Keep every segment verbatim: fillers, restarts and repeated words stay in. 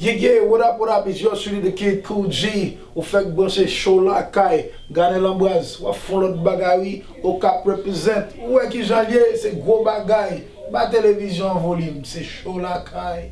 Yeah, yeah, what up, what up, it's yours truly, the kid Cool G. Ou fèk branche Cho Lakay. Gade Lanbraz, w ap fè yon lòt bagay wi. Okap represent. Ou wè kijan l ye, se gwo bagay. Ba televizyon an volim, se Cho Lakay.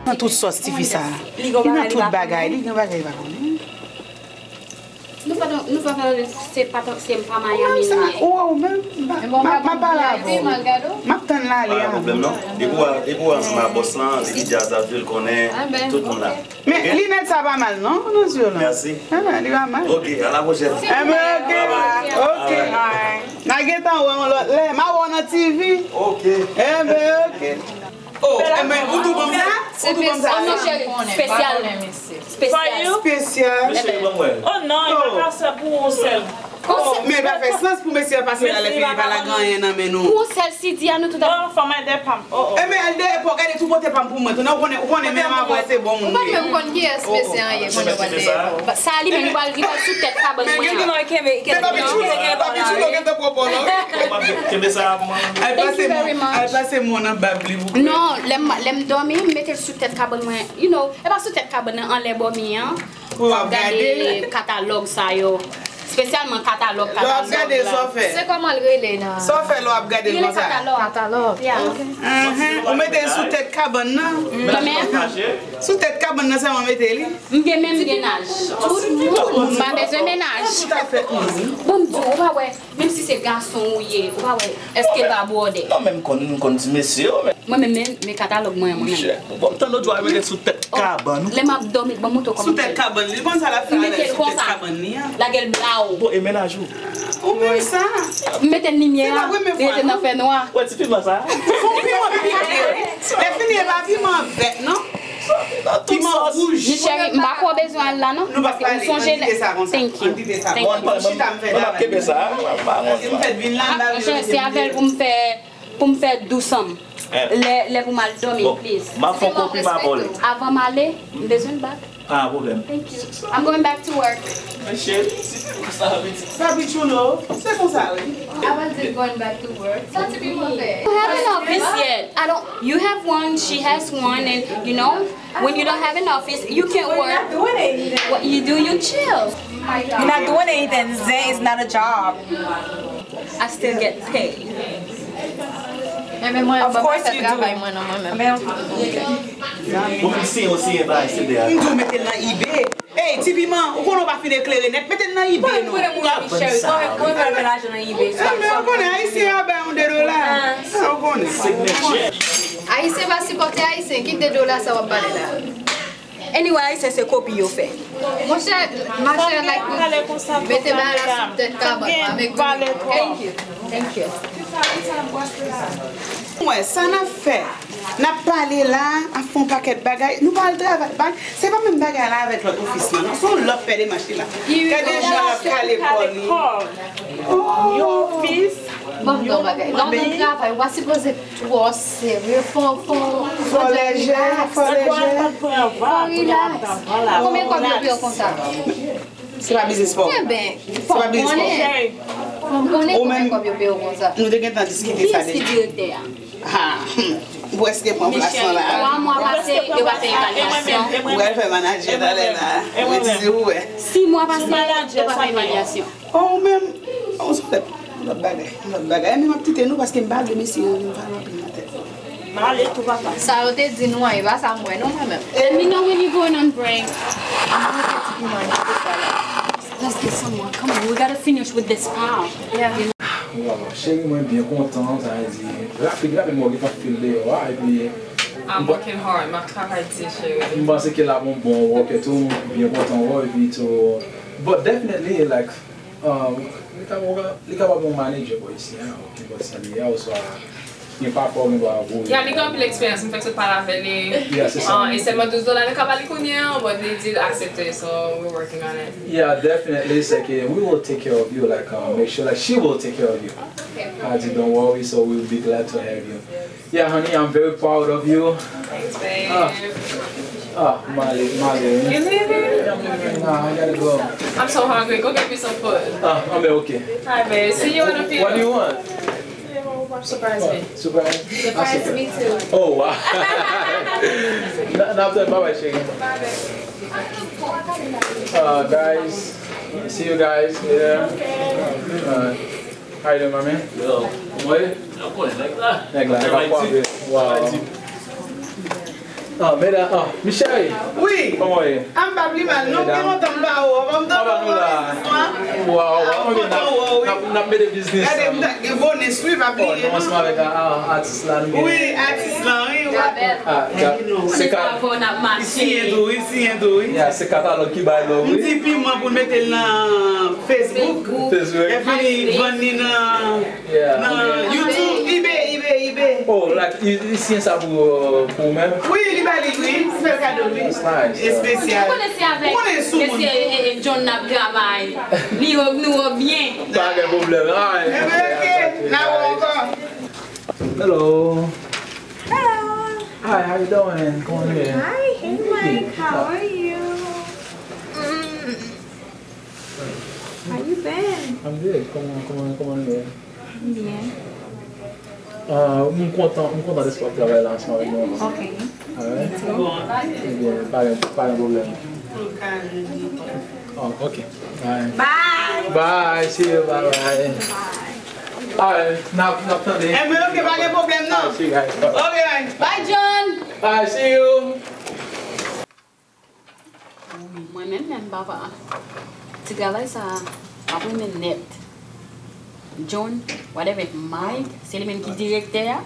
Nan tout sòs tifi sa. Li nan tout bagay, li gen bagay li pa konnen. Nou pa, nou pa, se pa, se pa Miami nou ye. Ou wè ou menm, m ap pale avè w. M ap tann l ale. Pa gen pwoblèm non. Epi w ansanm ak bòs lan, li di djaz ap jwe, l konnen tout moun la. Men linèt sa pa mal non, nan zye w lan. Mèsi. Li pa mal. Ok, a la pwochèn. Enben ok. Ok. N a gentan wè yon lòt lè. M a wè w nan T V. Ok. Enben ok. Oh, enben ou tou ban m sa? Ou tou ban m sa? Oh non cheri, spesyal. Spesyal. Spesyal. Mesye ban m wè. Oh non, li pa ka sa pou yon sèl. Men pa fè sans pou mesye a pase la lè fini pa lage anyen nan men nou. Pou yon sèl C D a nou tout ap. Non, fanm ay dèyè pa m. Oh oh. Enben al dèyè pa w, gade tou pote pa m pou mwen tou. Non, ou konnen, ou konnen menm avè w se bon moun li ye. Ou pa menm konn kiyès mesye an ye, konnen w al dèyè pa w. Sa li menm li pral, li pral sou tèt kabann mwen an. Men gen, men papi Chulo, papi Chulo gentan pran pa w la wi. Kenbe sa. Al pase men w nan bab li pou kwe. Non, lè m, lè m dòmi, m mete l sou tèt kabann mwen. You know, e pa sou tèt kabann nan, anlè bòmi an. W ap gade katalòg sa yo. Espesyalman katalòg, katalòg la. Lè w ap gade sa w fè. Se kòman l rele nan? Sa w fè lè w ap gade l konsa? Katalòg. Katalòg. Yeah. Ou mete l sou tèt kabann nan. Mwen menm. Sou tèt kabann nan sèlman w mete li? M gen menm gen laj. Tout moun, m pa bezwen mennaj. Tout afè moun. Bon, m di w, ou pa wè, menm si se gason ou ye, ou pa wè, èske l pa bwòdè? Non, men m konn, m konn ti mesye yo, men. Mwen menm, men, men katalòg mwen an, mwen menm. Monchè, bon, m tande w di w al mete l sou tèt kabann ou. Lè m ap dòmi, ban m montre w kòman m fè. Sou tèt kabann li, konsa l ap fè avèk sou tèt kabann li an. Lage l blaw. Bon, e mennaj ou? Ou menm sa. M mete limyè a, li rete nan fènwa. Wè ti piman sa. Son piman piman. Lè fini, e pa piman vèt, non. Piman wouj. Cheri, m pa kwè w bezwen al la, non. Nou pa pale, ann kite sa konsa. Thank you. Ann kite sa. Thank you. Bon, bon, bon, bon, n ap kenbe sa. M fèt vin la, m pa vle. Monchè, se avè l pou m fè, pou m fè dous an m. Lè, lè pou m al dòmi, please. M ap fè yon kopi ma bòl. Avan m ale, m bezwen l back. Pa gen pwoblèm. Thank you. I'm going back to work. Mwen cheri, si se konsa, mwen di. Papi Chulo, se konsa wi. I was just going back to work. Sa ti pi move. You have an office yet. I don't. You have one, she has one, and you know, when you don't have an office, you can't work. We're not doing anything. What you do, you chill. You're not doing anything. Zen is not a job. I still get paid. Enben mwen, of course you do. Travay mwen nan mwen menm. Ou fin siyen, ou siyen bagay C D a. M di w mete l nan eBay. Ey, ti piman, ou konnen w pa fin eklere nèt, mete l nan eBay non. Ou ka vann sa. Enben ou konnen ayisyen ap bay yon de dola. Ou konnen. Ayisyen pa sipòte ayisyen, ki de dola sa w ap pale la? Anyway, ayisyen se kopi yo fè. Monchè, machè, like, mete bagay la sou tèt kabann mwen, make money. Thank you. Thank you. Mwen, sa n ap fè? N ap pale la, ap fè yon pakèt bagay. Nou pa al travay. Se pa menm bagay la avèk lòt ofis lan, non. Se yon lòt pè de manch li la. Gade jan l ap kale kò li. Yon ofis. Ban m di w yon bagay. Lè w nan travay, ou pa sipoze twò serye. Fò, fò, fò lejè, fò lejè. Fò relax. Konbyen kòb yo peye w konsa? Se pa biznis pa w. Enben, fò m konnen. Fò m konnen konbyen kòb yo peye w konsa. Nou te gentan diskite sa deja. Kiyès ki direktè a? Ha, m prèske pran plas lan la. Twa mwa pase, yo pa fè evalyasyon. Ou pral fè manadjè talè la. Mwen di se ou wè. Sis mwa pase, yo pa fè evalyasyon. Oh, ou menm, ou se lòt, lòt bagay, lòt bagay. Men m ap kite nou paske m pa vle mesye yo vin pale anpil nan tèt mwen. M ale tou papa. Sa yo te di nou an, e pa sa m wè non mwen menm. Let me know when you going on break. Let's get some more. Come on, we gotta finish with this pile. Waw, cheri mwen byen kontan, sa vle di, rapid, rapid mwen gen tan fil deyò a, epi I'm working hard, m ap travay di, cheri. M panse ke l ap yon bon worker tou, m byen kontan wè w, epi tou, but definitely, like, um, li ka, li kapab yon manager bò isi a, ok, but sa li ye a, oswa gen pa fò, gen dwa voye. Ya, li gen anpil eksperyans, m fèk sot pale avè li. Ya, se sa. Ah, e sèlman douz dola li ka ba li kounye a, but li di l aksepte, so we're working on it. Yeah, definitely, se ke we will take care of you, like, um, make sure, like, she will take care of you. Okay. I di, don't worry, so we'll be glad to have you. Yeah, honey, I'm very proud of you. Thanks, babe. Ah. Ah, m ale, m ale. You leaving? Nah, I gotta go. I'm so hungry. Go get me some food. Ah, I'm okay. Hi, babe. See you in a few. What do you want? Surprise me. Surprise? Surprise me too. Oh, wow. N ap tann, bye bye, chérie. Bye, babe. Uh, guys, see you guys later. Uh, how you doing, my man? Yo, mwen, yo konnen nèg la. Nèg la, nèg la kwape. Wow. Ah, medam, ah, Michèl. Wi. Kòman w ye? Ah, m pa pli mal non, m gen lontan m pa wè w. Kòman nou la? Wow, m kontan wè w, wi. N ap, n ap mete biznis. Gade, m ta gen bonè, wi, pa bliye non. Kòmansman avèk, ah, atis la, nou gen. Wi, atis la, wi. Ah, se ka. Li siyen tou, wi, li siyen tou, wi. Yeah, se katalòg ki bay love, wi. M di piman pou n mete l nan Facebook. Facebook. Epi li vann li nan, nan YouTube. eBay, eBay, eBay. Oh, like, li, li siyen sa pou, euh, pou ou menm? Wi, li ba li, wi. M fè l kado, wi. That's nice. Espesyal. Ou konnen se avèk mesye, e, e, John n ap travay. Li wè nou wè byen. Pa gen pwoblèm. Alright. Ebyen, ok. N a wè ankò. Hello. Hello. Hi, how you doing? Kòman w ye? Hi, hey Mike, how are you? Mm. How you been? I'm good. Kòman, kòman, kòman w ye? Byen. Ah, m kontan, m kontan dèske w ap travay la ansanm avèk nou ankò. Ok. Alright. Ebyen, pa gen, pa gen pwoblèm. Oh, ok. Bye. Bye. Bye. See you. Bye bye. Bye. Alright. N ap, n ap tande. Ebyen, ok, pa gen pwoblèm, non. Alright, see you guys. Bye bye. Ok. Bye, John. Alright, see you. Wi, mwen menm menm, papa. Ti travay sa a, m ap renmen nèt. John, whatever, Mike, se li menm ki direktè a.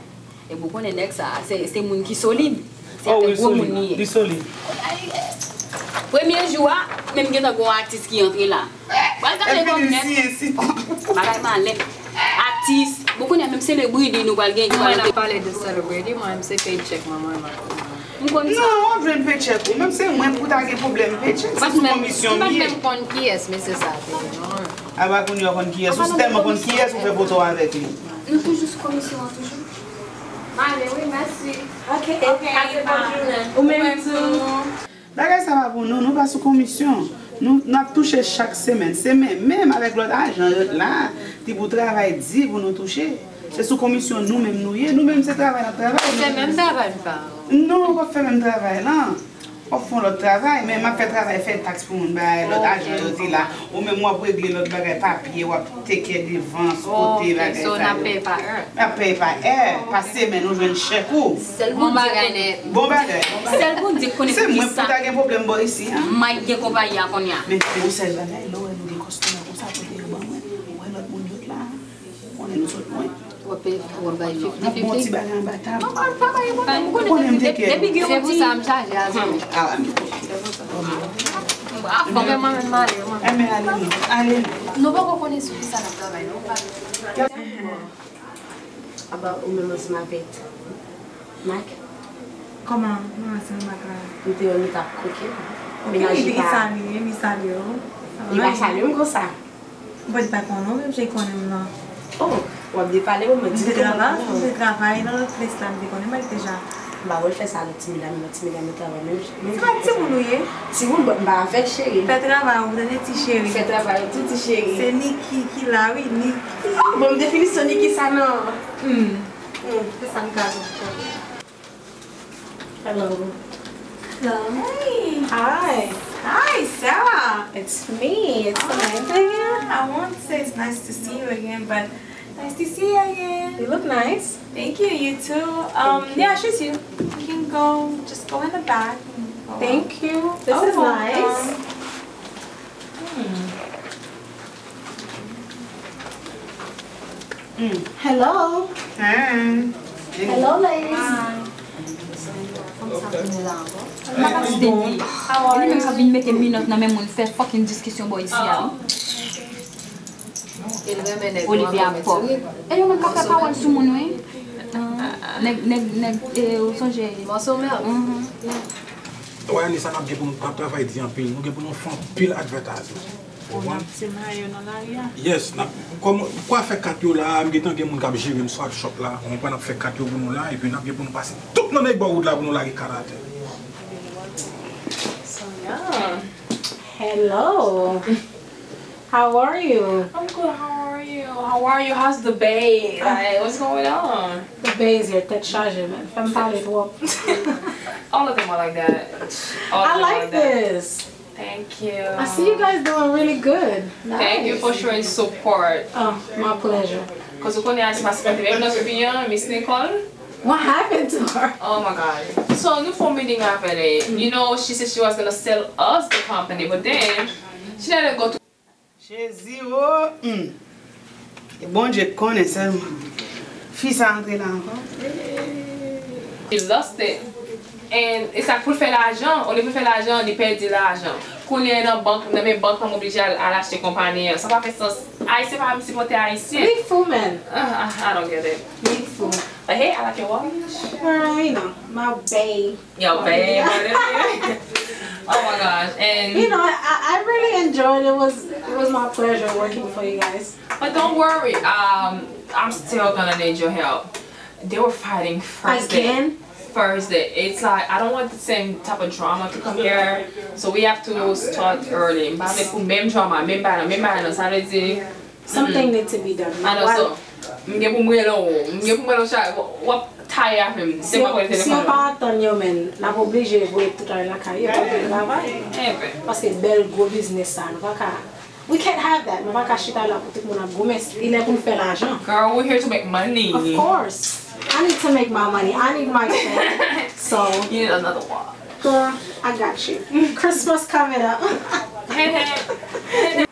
Epi ou konnen nèg sa a, se, se moun ki solid. Se avèk gwo moun li ye. Li solid. Premye jou a, menm gentan gon atis ki antre la. Pral gade kòm nèt. Bagay malè. Atis. Bon, kounye a menm selebriti nou pral gen ki pral. Mwen ap pale de selebriti, mwen menm se paycheck mwen, mwen, mwen. M konn sa. Non, w ap jwenn paycheck ou. Menm se mwen pou ta gen pwoblèm paycheck, se sou komisyon m ye. M pa t menm konn kiyès mesye sa a te ye, non. Apa kounye a w konn kiyès ou, si tèlman konn kiyès ou fè foto avèk li. Nou toujou sou komisyon an toujou. M ale wi, mèsi. Ok, pase bòn jounen. Ou menm tou. Bagay sa pa pou nou, nou pa sou komisyon. Nou, n ap touche chak semèn. Se menm, menm avèk lòt ajan yo t la, ti pou travay di pou nou touche. Se sou komisyon nou menm nou ye, nou menm se travay n ap travay. Se menm travay n pa. Non, w ap fè menm travay lan. W ap fè yon lòt travay, men m ap fè travay, fè taks pou moun, bay lòt ajan yo te la. Ou menm w ap regle lòt bagay, papye, w ap take care devans, kote bagay sa yo. Ok, so n ap peye pa è? N ap peye pa è, pa semèn, ou jwenn chèk ou. Sèl Bondye konnen. Bon bagay. Sèl Bondye konnen poukisa Mike gen konpayi a konnen a. Men se yon sèl bagay, lè w wè nou gen kòstòma konsa, pote yo ban mwen. Ou wè lòt moun yo t la, konnen nou sot lwen. W ap peye, w ap bay fifty fifty. N ap bon ti bagay anba tab. Ou konnen m te kè. Depi gen yon ti. Se pou sa m chaje a, zanmi. Ah, m. Anfen, mwen menm m ale, mwen. Enben, ale nou, ale nou. Nou poko konnen sou kisa n ap travay, non. Aba, ou menm ansanm avèk Mike? Kòman? Mwen ansanm Mike la. M te wè nou t ap koke. Ok, li salye, li salye w. Li pa salye m konsa. Bon, li pa konnen w, menm jan li konnen m nan. Oh, w ap depale w, mwen di m te travay, m te travay nan lòt plas la, m te konnen Mike deja. M pa wè l fè sa lòt ti medam, lòt ti medam yo travay menm jan. Se pa timoun ou ye? Timoun, bon, m pa avèk cheri. Fè travay ou, tande ti cheri. Fè travay ou tou, ti cheri. Se Niki ki la, wi, Niki. Ah, bon, definisyon Niki sa nan. Hmm. Hmm. Se sa m ka di. Hello. Hello. Hey. Hi. Hi, Sarah. It's me. It's Samantha again. I won't say it's nice to see you again, but nice to see you again. You look nice. Thank you, you too. Um, yeah, she's you. You can go, just go in the back and go. Thank you. This is nice. Hmm. Hmm. Hello. Hey. Hello, ladies. Hi. Fanm sa tounen la ankò. How are you? Li menm k ap vin mete minòt nan men moun, fè fucking diskisyon bò isi a, wi. Olivia ap pòp. E yo menm k ap fè pawòl sou moun, wi. Nèg, nèg, nèg, e, ou sonje? Mòso mèd. Mhm. Wè, ane sa n ap gen pou nou, n ap travay di anpil. Nou gen pou nou fè anpil advertisement. Ou konprann? N ap timaye yo nan lari a. Yes, n ap, kòm, kwa fè kat yo la, m gentan gen moun k ap jere m swap shop la. Ou konprann, n ap fè kat yo pou nou la, epi n ap gen pou nou pase tout nan nèg bò wout la pou nou lage kat atè. Hello. How are you? I'm good. How are you? How are you? How's the bay? Like, what's going on? The bay is here, tèt chaje, man. Fè m pale twòp. All of them are like that. All of I them are like like that. This. Thank you. I see you guys doing really good. Nice. Thank you for showing support. Oh, my pleasure. Cause ou konnen a se pa se kote menm nan sou piyan, Miss Nicole. What happened to her? Oh my god. So nou fè yon meeting avè li. You know, she said she was gonna sell us the company, but then she didn't go to Jezi o! Hmm. E Bondye k konnen sèlman. Fi sa antre la ankò. She lost it. And e sa k pou l fè lajan, olye pou l fè lajan, li pèdi lajan. Kounye a nan bank, nan men bank lan, m oblije al, al achte konpayi an. Sa pa fè sans. Ayisyen pa menm sipòte Ayisyen. Li fou, man. Ah, ah, I don't get it. Li fou. But hey, I like your watch. Girl, you know, my bae. Yo, babe. Oh my gosh. And You know, I, I really enjoyed it. It was it was my pleasure working for you guys. But don't worry, um, I'm still gonna need your help. They were fighting Thursday. Again? Thursday. It's like I don't want the same type of drama to come here. So we have to start early. M pa vle pou menm drama, menm bagay, menm bagay, sa vle di Something need to be done. I know so. M gen pou m rele w. M gen pou m rele w chak. W ap taye avè m. Si yo pa atann yo, men, n ap oblije voye tout ale lakay yo pou yo travay. Paske bèl gwo biznis sa, nou pa ka. We can't have that. Nou pa ka chita la pou tout moun ap goumen. Li lè pou n fè lajan. Girl, we're here to make money. Of course. I need to make my money. I need my check. So, You need another one. Girl, I got you. Christmas coming up. Hey, hey.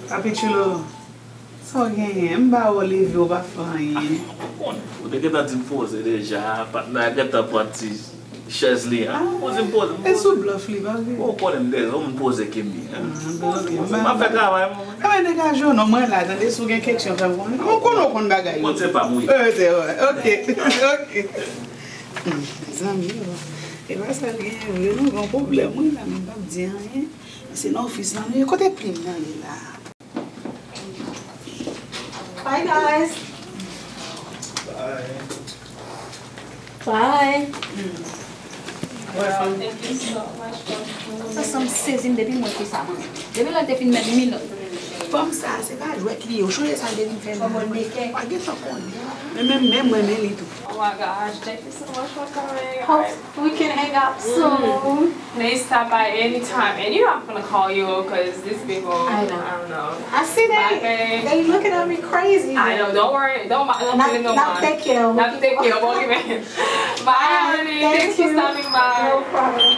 Papi Chulo, sa w genyen? M ba w leve, w pa fè anyen. Ou te gentan di m poze deja, patnè a gentan pran ti chèz li a. Poze m poze m E sou poze. Blòf li, papi. Ou konnen m deja, ou m poze Kim li. M ap fè travay mwen. Ebyen degaje w non, mwen la, tande, si w gen keksyon, fè m konnen. Mwen konnen w konn bagay yo. Kont se pa m, wi. Euh, se vre. Ok, ok. Hmm, mezanmi, oh. E pa sa l genyen vre non, gen yon pwoblèm wi la, men m p ap di anyen. Se nan ofis la nou ye. Kote plim nan ye la? Bye, guys. Bye. Sa sanm sezi m depi m wè fi sa, man. Depi lè l te fin mèt minòt. Fanm sa, se pa jwèt li ye. Ou chonje sa l te vin fè la? Pa gen tan konnen. Men menm, menm mwen, men li tou. Oh my gosh, thank you so much for coming. Hope we can hang out soon. They stop by anytime, and you know I'm gonna call you because these people, I know. I don't know. I see Bye, they babe. They looking at me crazy. I know, don't worry, don't, don't Not, feel no not mind. Thank you. Not thank you, don't give it. Bye, honey. Thank Thanks for you. Stopping by. No problem.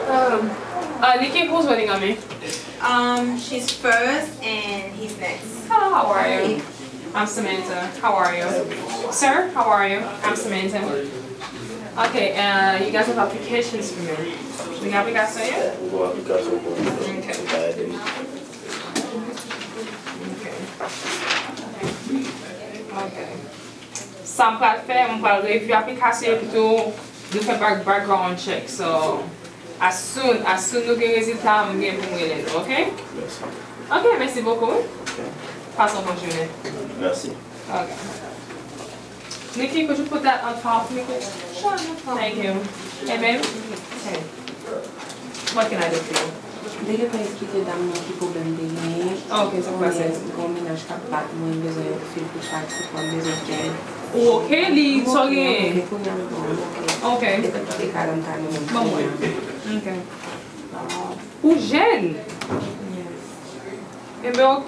Um, uh, Nikki, who's waiting on me? Um, she's first and he's next. Hello, how are you? I'm Samantha. How are you? Sir, how are you? I'm Samantha. Okay, uh, you guys have applications for me. Ou gen aplikasyon yo? Ou gen aplikasyon pou Okay. Okay. Sa m pral fè, m pral review aplikasyon epi tou nou fè back, background check. So, as soon, as soon nou gen rezilta, m gen pou m rele nou, ok? Ok, mèsi bokou. Pase yon bon jounen. Mèsi. Ok. Nikki, could you put that on file for me, please? Sure, no problem. Thank you. Hey, babe. Hey. What can I do for you? M te gentan eksplike dam nan ki pwoblèm m te genyen. Ok, sa k pase? Gen yon mennaj k ap bat mwen, m bezwen yon fil pou chak sou kò m, m bezwen fè. Ou ok, li, sa w genyen? Ok, kounye a m bon, m ok. Ok. Depi m kite kay la, m ka renmen m Ban mwen. kounye a. Ok. Ou jèn? Enben ok.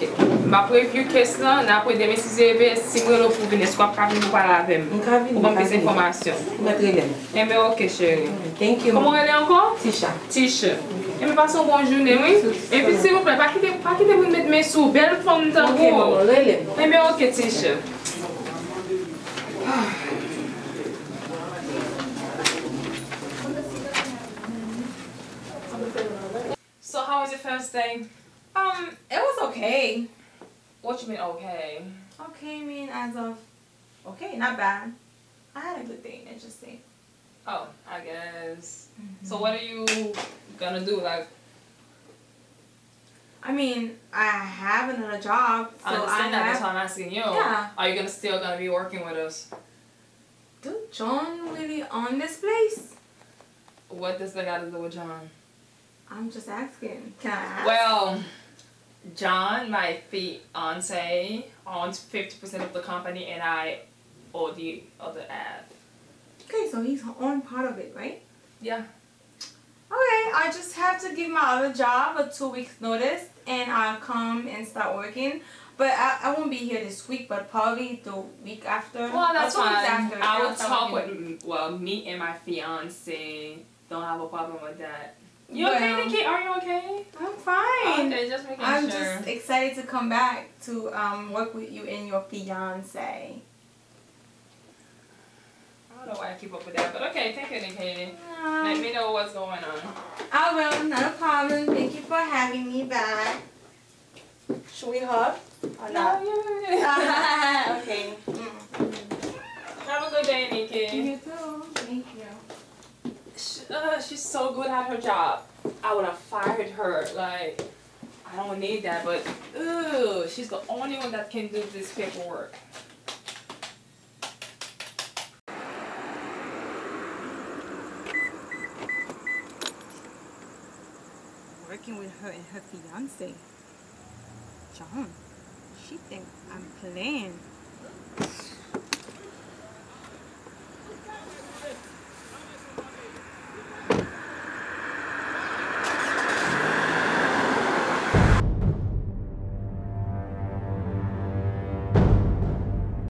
M ap review case lan, n ap wè demen si Dye vle, si m rele w pou w vin, èske w ap ka vin pou pale avè m? M ka vini, Pou ban m pa plis vini. enfòmasyon. Ou mèt rele m. Enben ok, cheri. Thank you. Kòman w rele ankò? Tisha. Tisha. Enben pase yon bon jounen, wi. Epi silvouplè, pa kite, pa kite moun met men sou w. Bèl fanm tankou w. Ok, manman, rele m. Enben ok, Tisha. So how was your first day? Um, it was okay. What you mean okay? Okay, I mean, as of Okay, not bad. I had a good day, let's just say. Oh, I guess. So what are you gonna do? Like, I mean, I have another job, so I understand I that. That's have. Why I'm asking you. Yeah. Are you gonna still gonna be working with us? Do John really own this place? What does that got to do with John? I'm just asking. Can I ask? Well, John, my fiance, owns fifty percent of the company, and I own the other half. Okay, so he's on part of it, right? Yeah. Okay, I just have to give my other job a two weeks notice and I'll come and start working. But I, I won't be here this week, but probably the week after. Well, that's or two weeks fine. After, I I'll will start talk working. With, well, me and my fiance don't have a problem with that. You okay, Well, Nikki? Are you okay? I'm fine. Okay, just making I'm sure. Just excited to come back to um, work with you and your fiance. I don't know why I keep up with that, but okay, thank you, Nikki. Um, Let me know what's going on. I will, not a problem. Thank you for having me back. Should we hug? Or No, not? Yeah. Okay. Mm. Have a good day, Nikki. You too. Thank you. Sh- uh, she's so good at her job. I would have fired her. Like, I don't need that, but ooh, she's the only one that can do this paperwork. Working with her and her fiance, John. She think I'm playing.